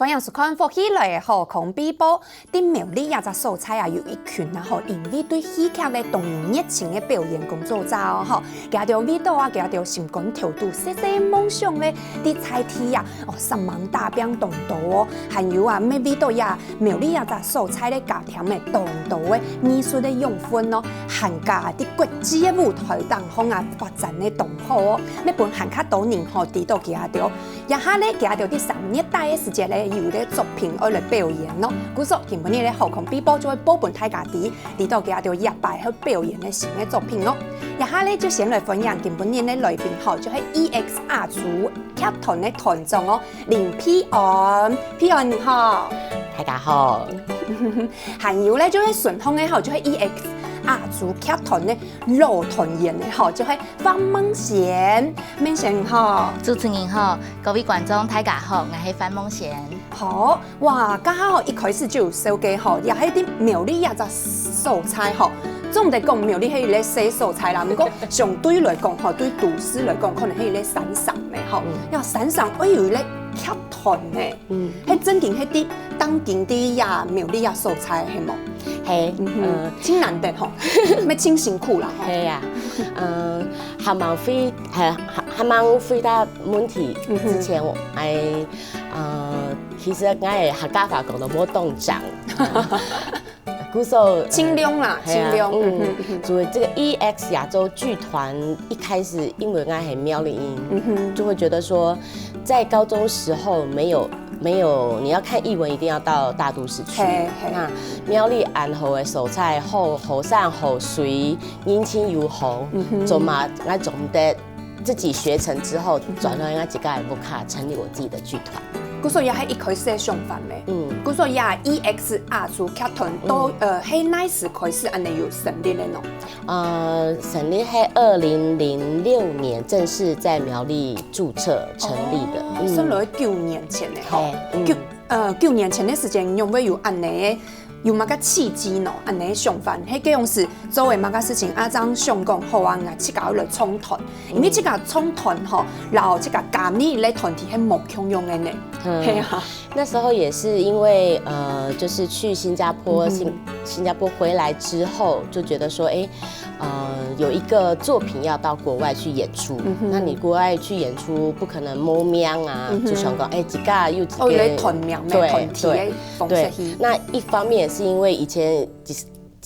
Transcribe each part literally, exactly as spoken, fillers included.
歡迎收看《福氣來了》好康飛播。在苗栗這隻所在啊，有一群啊吼，因為對戲劇咧當有熱情个表演工作者哦吼，佢兜為著啊，佢兜心肝頭肚細細夢想咧，在在地啊，哦，煞猛打拚當多哦，還有啊，乜為著這苗栗這隻所在咧，加添了當多个藝術个養分哦，還加在國際个舞台當中啊，發展个當好哦，乜分還較多人吼，知著佢兜。 這下咧，佢兜在三月底个時節咧，有个作品愛來表演咯。故所今晡日咧，好康飛播就會報分大家知，知著佢兜這擺愛表演个新个作品哦。這下咧，就先來歡迎今晡日个來賓吼，就係E X阿祖劇團个團長哦，林佩安。佩安你好。大家好。還有咧，就係順風个吼，就係E X阿祖劇團个老團員个吼，就係 范孟嫻，孟嫻好。主持人好，各位觀眾大家好，𠊎係范孟嫻。好，哇，剛好一開始就有紹介吼，也係在苗栗這隻所在吼，總毋得講苗栗係一個細所在啦，毋過相對來講吼，對都市來講，可能係一個山城个吼，嗯。這山城會有一個劇團呢。 嗯。係正經係在當今在這苗栗這所在係無？係，嗯哼，呃，真難得吼，乜真辛苦啦吼。係啊，呃，還吂回，還，還，還吂回答問題之前，嗯哼。我，哎，呃，其實𠊎个客家話講到無當正。 故所，呃，盡量啦，係啊，盡量。嗯，嗯哼，嗯哼。所以這個E X亞洲劇團一開始，因為𠊎係苗栗人，嗯哼。就會覺得說，在高中時候沒有，沒有，你要看藝文一定要到大都市去。係，係。那苗栗恁好个所在，好，好山好水，人情又好，嗯哼。做麼个𠊎做毋得 自己學成之後，嗯哼。轉到𠊎自家个屋下，成立我自己的劇團。故所也係一開始个想法咩？嗯。故所也E X亞洲劇團都，嗯。呃，係哪時開始恁樣有成立个呢？呃，成立係二零零六年正式在苗栗註冊成立的。哦，嗯。算來九年前个吼。係，嗯。九，呃，九年前个時間，仰會有恁樣个 有麼个契機呢？恁樣个想法，係該央時做个麼个事情，啊，正想講好啊，𠊎自家愛來創團，因為自家創團吼，摎自家加入个團體係無共樣个呢。嗯。係啊。那時候也是因為，呃，就是去新加坡，嗯哼。新，新加坡回來之後，就覺得說，誒，呃，有一個作品要到國外去演出，嗯哼。那你國外去演出，不可能無名啊，嗯哼。就想講，誒，自家又自家，哦，來團名咩，對，團體个，對。 方式去。對，那一方面也是因為以前一，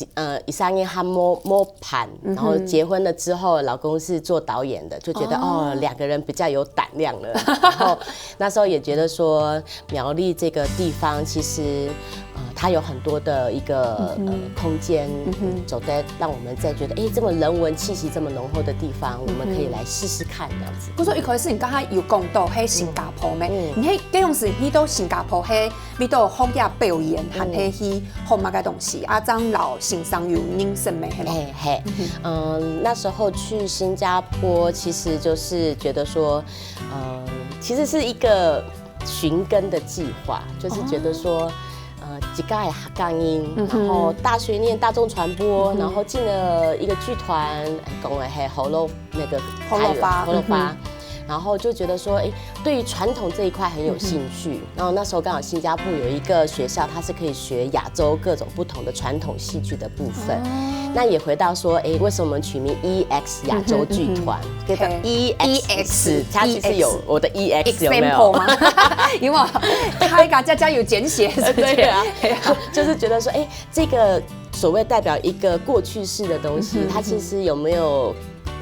一，呃，一三年還無，無伴，嗯哼。然後結婚了之後，老公是做導演的，就覺得，哦。哦，兩個人比較有膽量了。然後那時候也覺得說，苗栗這個地方其實，呃，它有很多的一個，嗯哼。呃，空間，嗯哼。走得讓我們再覺得，誒，這麼人文氣息這麼濃厚的地方，我們可以來試試看這樣子。嗯哼。故所一開始你剛才有講到，係新加坡咩？嗯。你係該央時去到新加坡，係 為著學這表演，嗯。還係去學麼个東西，啊，正摎先生有認識咩，係無？誒，係。嗯哼。嗯，那時候去新加坡，其實就是覺得說，呃，其實是一個尋根的計劃，就是覺得說，哦。呃，自家个客家人，嗯哼。然後大學念大眾傳播，嗯哼。然後進了一個劇團，誒，講个係河洛，那個福佬花，福佬花，嗯哼。 然後就覺得說，誒，對於傳統這一塊很有興趣。嗯哼。然後那時候剛好新加坡有一個學校，它是可以學亞洲各種不同的傳統戲劇的部分。哦。那也回到說，誒，為什麼我們取名E X亞洲劇團？嗯哼，嗯哼。這個嘿。E X，E X，它其實有，E X。我的E X有沒有？Example嗎？有沒有？大家，大家有簡寫，是不是？對啊。對啊。就是覺得說，誒，這個所謂代表一個過去式的東西，嗯哼，它其實有沒有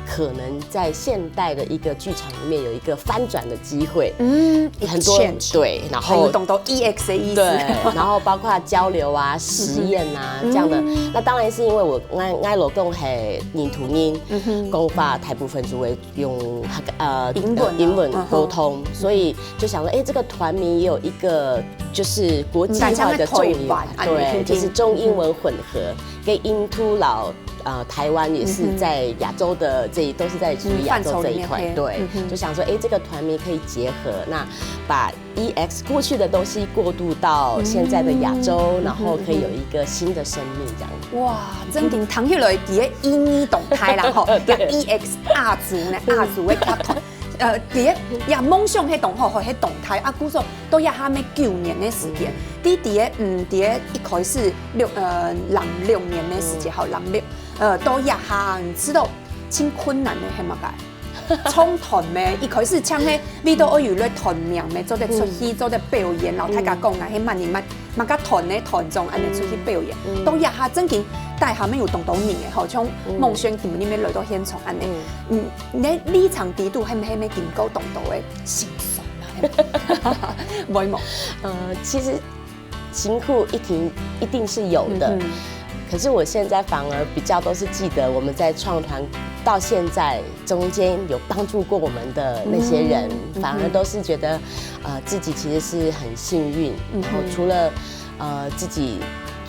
可能在現代的一個劇場裡面有一個翻轉的機會？嗯，很多，exchange。對，然後還有懂得E X的意思。對，然後包括交流啊、實驗啊，嗯哼。這樣的。嗯。那當然是因為我，𠊎，𠊎老公係印度人，嗯哼。講話大部分就會用，呃，英文啊。英文溝通，嗯哼。所以就想說，誒，這個團名也有一個就是國際化的重音，嗯，大家會推翻，對，啊，你聽聽。就是中英文混合，嗯。跟印度摎 呃，台灣也是在亞洲的這一，嗯哼。都是在屬於亞洲這一塊，嗯，範疇裡面，對，嗯哼。就想說，誒，這個團名可以結合，那把E X過去的東西過渡到現在的亞洲，嗯，然後可以有一個新的生命這樣。哇，真的聽起來佢个意義當大啦吼，對。E X亞洲呢，亞洲个劇團，呃，第一，呀，夢想係當好，吼，係當大，啊，故所到這下乜九年个時間，在第一，嗯，第一一開始六，呃，零六年个時間，吼，零六，呃，到這下，你知道，盡困難个係麼个？唱團咩，一開始唱个，為到愛有來團名咩，做得出去，做得表演，然後大家講啊，係麼人麼，麼个團个團長，恁樣出去表演。到這下正經，底下乜有當多人个，吼，像夢軒佢等乜來到現場恁樣。嗯，你立場底肚，係毋係乜經過當多个心酸啊？會無？呃，其實辛苦一定一定是有的，可是我現在反而比較都是記得我們在創團到現在中間有幫助過我們的那些人，反而都是覺得，呃，自己其實是很幸運，然後除了呃自己。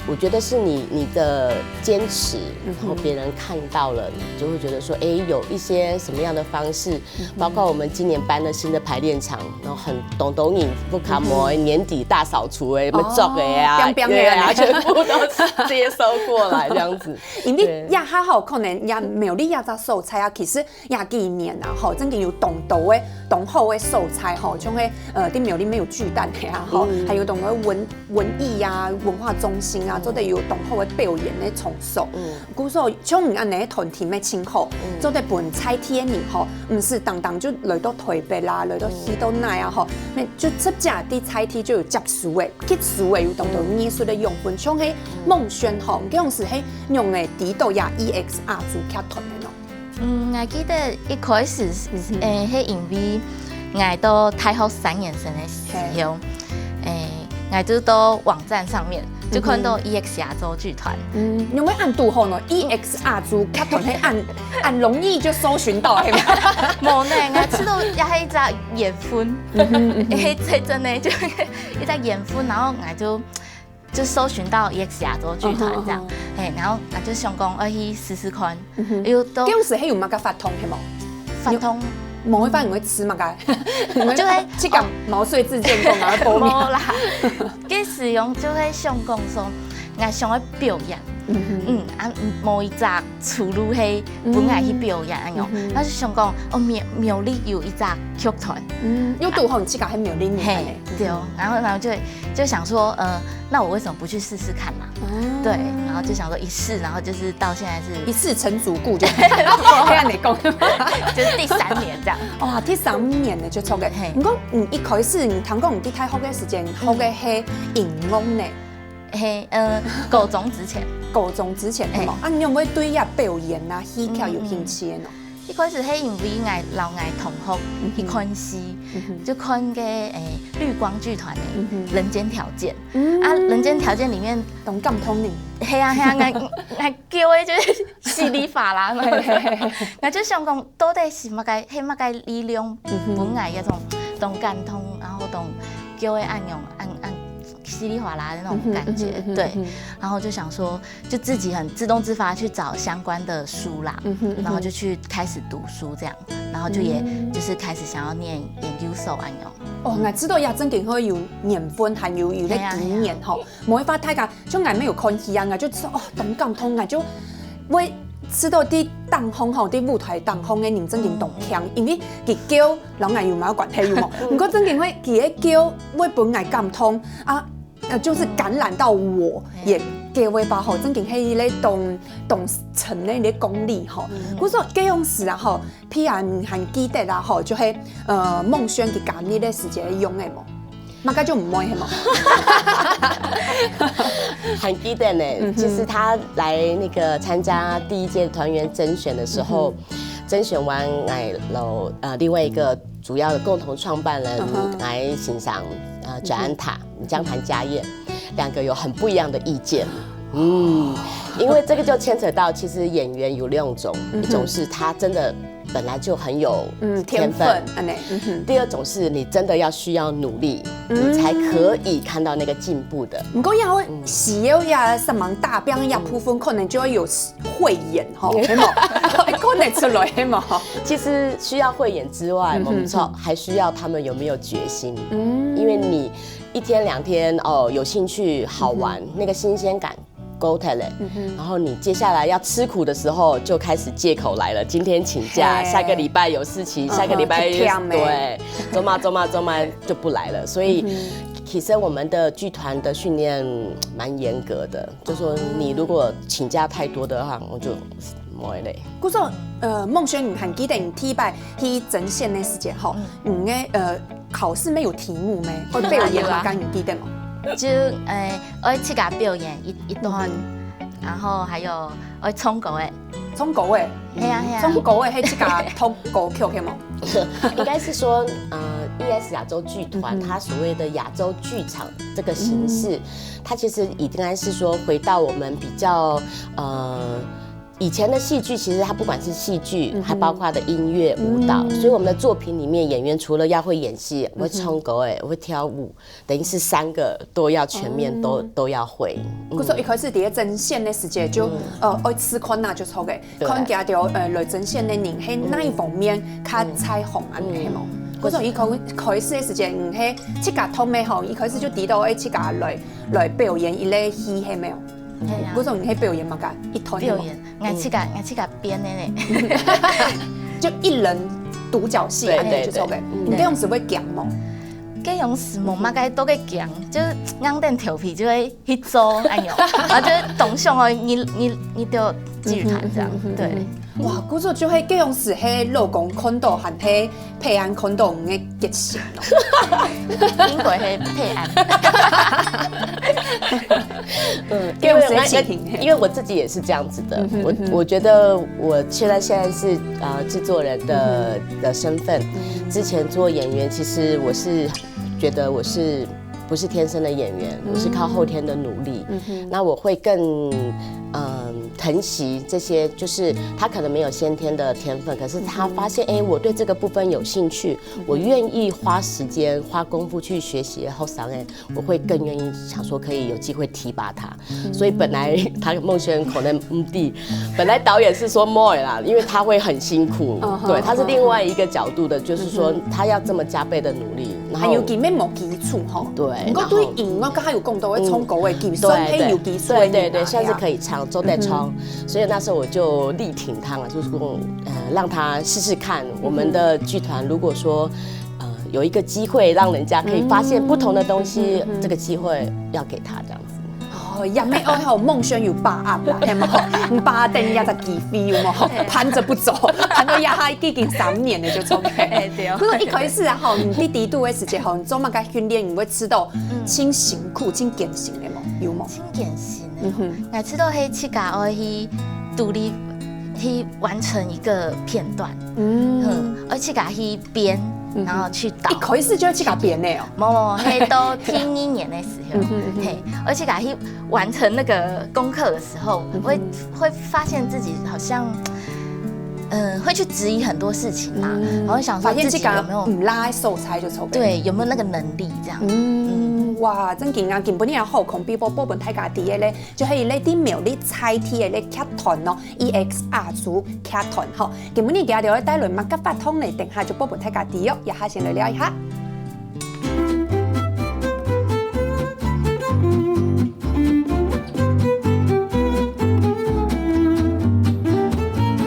我覺得是你你的堅持，然後別人看到了，你就會覺得說，哎，有一些什麼樣的方式，包括我們今年搬了新的排練場，然後很多人不卡模，年底大掃除哎，乜做个啊，哦，冰冰个啊，全部都接收過來這樣子。因為這下吼，可能也苗栗這隻所在啊，其實這幾年啊，吼，正經有當多个當好个所在吼，像係呃，在苗栗乜有巨蛋个啊，吼，還有當多文文藝啊、文化中心啊，做得有當好个表演个場所。故所 像你恁樣个團體乜盡好，做得分在地个人吼，毋使單單就來到台北啦，來到去到哪啊吼，乜就直接在在地就有接觸个，接觸个有當多藝術个養分，像係夢軒吼，你講係係用个知道呀E X亞洲劇團个喏。嗯，我記得一開始，誒，係因為我到大學三年生个時候，誒。 𠊎就到網站上面就看到E X亞洲劇團。嗯，有無恁堵好呢？E X亞洲劇團係恁恁容易就搜尋到，係嗎？無呢，𠊎知道也係一隻緣分，係真真的就一隻緣分，然後𠊎就就搜尋到E X亞洲劇團這樣，嘿，然後𠊎就想講，愛去試試看，又到。當時係有麼个法通係無？法通。 無會發現會吃麼个，就會去搞毛遂自薦，講啊，無啦。該時用就會想講說，𠊎想愛表演，嗯啊，無一隻出路係分𠊎去表演恁樣，但是想講，哦苗苗栗有一隻劇團，嗯，又堵好你自家係苗栗人，嘿，對哦，然後然後就就想說，呃，那我為什麼不去試試看嘛？ 對，然後就想說一試，然後就是到現在是一試成主顧，就這樣來講，就是第三年這樣。哇，第三年呢就出个。毋過，嗯，一開始你聽講你在大學个時間學个係音樂呢？嘿，呃，高中之前。高中之前，係無？啊，你有無對這表演啊、戲劇有興趣个呢？ 一開始係因為𠊎摎𠊎同學去看戲，就看該誒綠光劇團个《人間條件》。啊，《人間條件》裡面，當感動呢。係啊係啊，𠊎𠊎叫个就係稀里嘩啦，𠊎就想講到底係麼个，係麼个力量分𠊎這種當感動，然後當叫个恁樣恁恁稀里嘩啦的那種感覺，對，然後就想說。 就自己很自動自發去找相關的書啦，然後就去開始讀書這樣，然後就也就是開始想要念研究所恁樣。哦，𠊎知道這正經好有緣分，還有有个機緣吼，無法大家像𠊎乜有看戲啊，𠊎就知哦，當感動，𠊎就會知道在當方吼，在舞台當方个人正經當強，因為佢叫，然後𠊎有麼个關係有無？毋過正經會佢个叫會分𠊎感動啊。 呃，就是感染到我，也給我吧吼，正經係一個當當深的一個功力吼。故所該樣時啊吼，譬如還記得啊吼，就係呃孟軒佢加入个時節用个無？嘛該就毋會係無？還記得呢，就是他來那個參加第一屆團員甄選的時候，甄選完來了，呃，另外一個主要的共同創辦人來欣賞呃 Jayanta 江潭家宴，兩個有很不一樣的意見。嗯，因為這個就牽扯到，其實演員有兩種，一種是他真的本來就很有嗯，天分，天分，恁呢，嗯哼。第二種是你真的要需要努力，你才可以看到那個進步的。毋過也會需要也三芒大病也部分可能就會有慧眼吼，係無？看得出來係無？其實需要慧眼之外，沒錯，還需要他們有沒有決心。嗯，因為你一天兩天哦有興趣好玩，那個新鮮感高铁嘞，然后你接下来要吃苦的时候，就开始借口来了。今天请假，下个礼拜有事情，下个礼拜对，走嘛走嘛走嘛就不来了。所以其实我们的剧团的训练蛮严格的，就说你如果请假太多的话，我就没嘞。故所，呃，孟軒，你还记得你第一擺去征线个時节吼，你个呃考试没有题目咩？会表演吗？敢你记得吗？就诶，我自家表演一一段，然后还有我唱歌诶，唱歌诶，系啊系啊，唱歌诶，系自家唱歌曲个吗？应该是说，呃，E S 亚洲剧团，它所谓的亚洲剧场这个形式，它其实应该是说回到我们比较呃。以前的戏剧其实它不管是戏剧，还包括的音乐、舞蹈，所以我们的作品里面演员除了要会演戏，会唱歌，哎，会跳舞，等于是三个都要全面都都要会。故所一开始第一征线个时节就呃，爱试看呐就错个，看见到呃来征线个人，系哪一方面较在行啊，系无？故所一开开始个时节，嗯，系自家通个吼，一开始就知道哎自家来来表演一类戏，系没有？系啊故所你系表演嘛个，一团表演。 我自家我自家编的呢，就一人独角戏，对安尼就错个。对对你这样子会讲吗？这样子无嘛该都个讲，就是硬等头皮就会去做，哎呦，然后就是懂想哦，你你你就继续谈这样，对。哇，故所就会这样子，嘿，老公看到还嘿，配安看到你的激情哦，英国黑配安，嗯，给我因为谁请听因为我自己也是这样子的，我我觉得我现在现在是呃制作人的的身份，之前做演员，其实我是觉得我是不是天生的演员，我是靠后天的努力。那我会更嗯疼惜这些，就是他可能没有先天的天分，可是他发现哎我对这个部分有兴趣，我愿意花时间花功夫去学习后生哎。 我会更愿意想说可以有机会提拔他。所以本来他孟轩可能嗯地，本来导演是说莫啦，因为他会很辛苦，对，他是另外一个角度的，就是说他要这么加倍的努力，然后还有基本无基础吼。对不过对音乐，刚才有讲到会唱歌的基本，算很有基础的对对对，人啊算是可以唱，都在唱，所以那时候我就力挺他嘛，就是说呃让他试试看。我们的剧团如果说呃有一个机会让人家可以发现不同的东西，这个机会要给他这样子。哦，也没哦，好孟轩有把握啦，系嘛？你把握等一下再给飞有没有？攀着不走，攀到也还已经三年了就冲开。哎对哦不过一开始啊，吼，你第第一度的时间吼，你做么个训练，你会吃到清辛苦、清艰辛的吗？有吗？挺艰辛的，我知道黑自家爱去独立去完成一个片段，嗯，而且自家去编，然后去导一。开始就要去改变的哦。某某黑都听一年的时候，嘿，而且自家去完成那个功课的时候，会会发现自己好像，嗯，会去质疑很多事情啦，然后想说发现自己自己有没有唔拉素材就错。对有没有那个能力这样。嗯，哇，真紧啊！今晡日啊，好空比波波本大家知的咧，就係咧，啲苗栗在地的咧劇團咯，E X R組劇團吼。今晡日佢哋帶來麼个活動咧？等下就波本大家知哦，一下先來聊一下。